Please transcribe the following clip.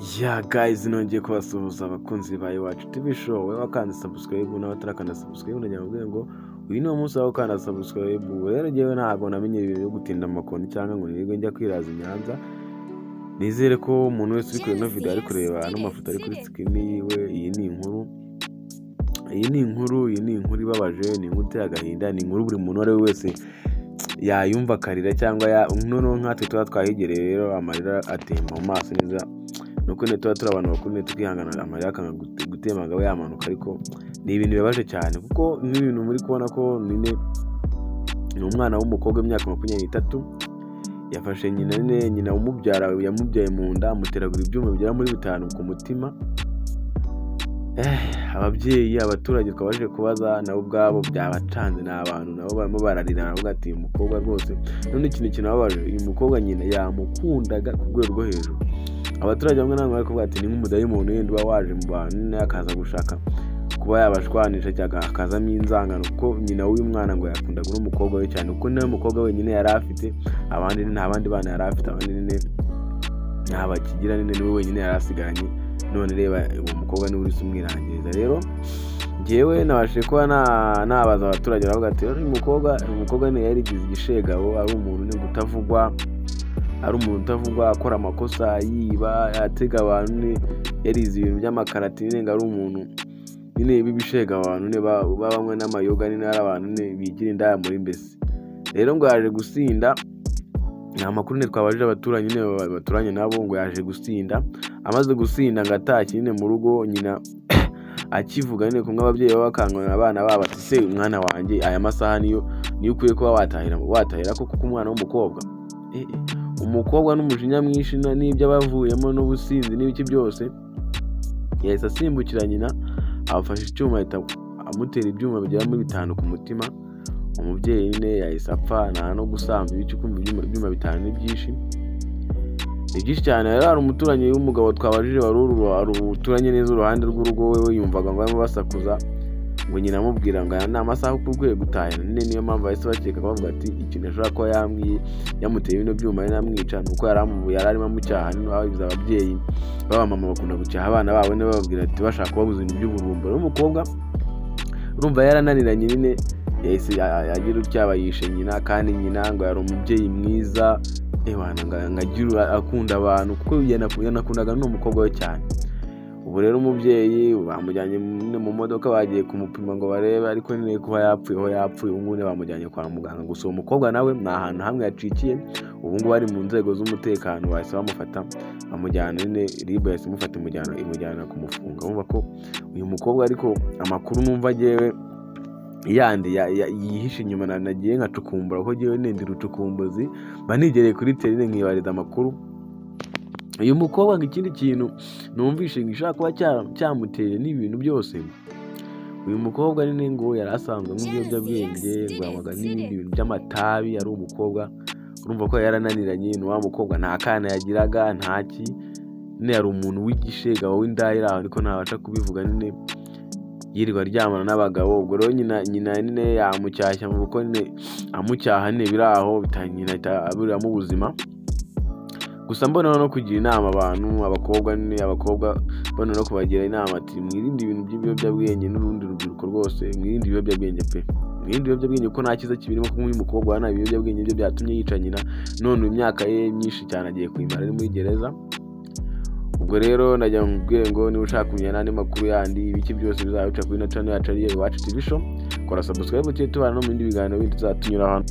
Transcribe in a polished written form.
Yeah guys, nongeye kubasuhuza abakunzi ba Iwacu TV Show. Wowe wakanze subscribe nawe utarakanda subscribe, ndagira ngo ngo uyu ni wo munsi wawe ukanda subscribe. Rero njyewe ntabwo namenye ibintu byo gutinda amakoni cyangwa ngo nirirwe njya kwiraza i Nyanza. Nizere ko umuntu wese uri kureba ino video ari kureba ano mafoto ari kuri screen yiwe. Iyi ni inkuru, iyi ni inkuru, iyi ni inkuru ibabaje, ni inkuru iteye agahinda, ni inkuru buri muntu uwo ari we wese yayumva akarira cyangwa ya noneho nkatwe tuba twahigereye rero amarira atemba mu maso neza. Nuko nyine tuba turi abantu bakuru nyine tukihangana, amarira akanga gutemba ngo abe yamanuka, ariko ni ibintu bibabaje cyane kuko nk'ibintu muri kubona ko nyine ni umwana w'umukobwa w'imyaka 23 yafashe nyina nyine, nyina umubyara yamubyaye mu nda, amuteragura ibyuma bigera muri bitanu ku mutima. Ababyeyi, abaturage twabashije kubaza nabo ubwabo byabacanze, ni abantu nabo barimo bararira, baravuga ati: "Uyu mukobwa rwose." None ikintu kinababaje, uyu mukobwa nyina yamukundaga ku rwego rwo hejuru. Abaturage bamwe na bamwe bari kuvuga ati ni nk'umudayimoni wenda uba waje mu bantu nyine akaza gushaka kuba yabashwanisha cyangwa hakazamo inzangano, kuko nyina w'uyu mwana ngo yakundaga uno mukobwa we cyane, kuko niwe mukobwa wenyine yari afite, abandi nta bandi bana yari afite, abandi nyine nta bakigira nyine, niwe wenyine yari asigaranye. None reba uwo mukobwa niwe uri umwirangiriza. Rero njyewe nabashije kuba nabaza abaturage, baravuga ati rero uyu mukobwa nyine yarigize igishegabo, ari umuntu nyine utavugwa, ari umuntu utavugwa, akora amakosa, yiba, atega abantu nyine, yarize ibintu by'amakarati nyine, ngo ari umuntu nyine b'ibishega, abantu nyine banywa n'amayoga nyine, ari abantu nyine bigira indaya muri mbese. Rero ngo yaje gusinda, ni amakuru nyine twabajije abaturanyi nyine baturanye nabo, ngo yaje gusinda, amaze gusinda ngo atashye nyine mu rugo, nyina akivuga nyine kumwe ababyeyi baba bakangurira abana babo ati: "Se umwana wanjye, aya masaha niyo ukwiye kuba watahira ko kuko umwana w'umukobwa." Umukobwa n'umujinya mwinshi n'ibyo aba avuyemo n'ubusinzi n'ibiki byose, yahise asimbukira nyina, afashe icyuma, ahita amutera ibyuma bigera muri bitanu ku mutima. Umubyeyi nyine yahise apfa, nta no gusamba ibice. Kumva ibyuma bitanu ni byinshi, ni byinshi cyane. Rero hari umuturanyi w'umugabo twabajije wari uturanye neza uruhande rw'urugo, we yumvaga ngo barimo basakuza, ngo nyina amubwira ngo aya ni amasaha ukwiye gutahira nyine. Niyo mpamvu bahise bakeka, bavuga ati ikintu ashobora kuba yambwiye yamuteye bino byuma ari namwica ni uko yari arimo amucyaha. Nyine babizi, ababyeyi b'abamama bakunda gucyaha abana babo nyine, bababwira ati bashaka kubabuza ibintu by'uburumbo. Rero umukobwa urumva yarananiranye nyine, yahise agira utya bayishe nyina, kandi nyina ngo yari umubyeyi mwiza, ewana ngo agira akunda abantu, kuko yanakundaga n'uwo mukobwa we cyane. Ubu rero umubyeyi bamujyanye mu modoka, bagiye kumupima ngo barebe, ariko nyine kuba yapfuye ho yapfuye. Ubu ngubu bamujyanye kwa muganga. Gusa uwo mukobwa nawe ni ahantu hamwe yacikiye, ubu ngubu ari mu nzego z'umutekano, bahise bamufata bamujyana nyine, RIB yahise imufata imujyana kumufunga. Urumva ko uyu mukobwa, ariko amakuru numva agewe yandi yihishe inyuma, nagiye nkacukumbura, kuko ngewe nenda urucukumbuzi, mba nigereye kuri terrain nkibariza amakuru. Uyu mukobwa ngo ikindi kintu numvishe gishobora kuba cyamuteye n'ibintu byose, uyu mukobwa nyine ngo yari asanzwe anywa ibiyobyabwenge, ngo yanywaga n'ibindi bintu by'amatabi. Ari umukobwa urumva ko yarananiranye, ni wa mukobwa nta kana yagiraga, ntaki nyine, yari umuntu w'igishegabo w'indaya aho, ariko ntabasha kubivuga nyine, yirirwa aryamana n'abagabo. Ubwo rero nyina nyine yamucyashya mu kuko nyine amucyaha nyine biri aho, nyina ahita aburiramo ubuzima. Gusa mbona no kugira inama abantu, abakobwa nyine, abakobwa mbona no kubagira inama ati mwirinde ibintu by'ibiyobyabwenge, n'urundi rubyiruko rwose mwirinde ibiyobyabwenge pe, mwirinde ibiyobyabwenge kuko nta cyiza kibirimo. Kuko nk'uyu mukobwa wana ibiyobyabwenge byo byatumye yica nyina, none imyaka ye myinshi cyane agiye kuyimara ari muri gereza. Ubwo rero ndagira ngo nkubwire ngo niba ushaka kumenya n'andi makuru yandi, ibiki byose bizaba bica kuri ino channel yacu ariyo Iwacu TV Show, kora subscribe tujye tubana no mu bindi biganiro bindi tuzatunyura hano.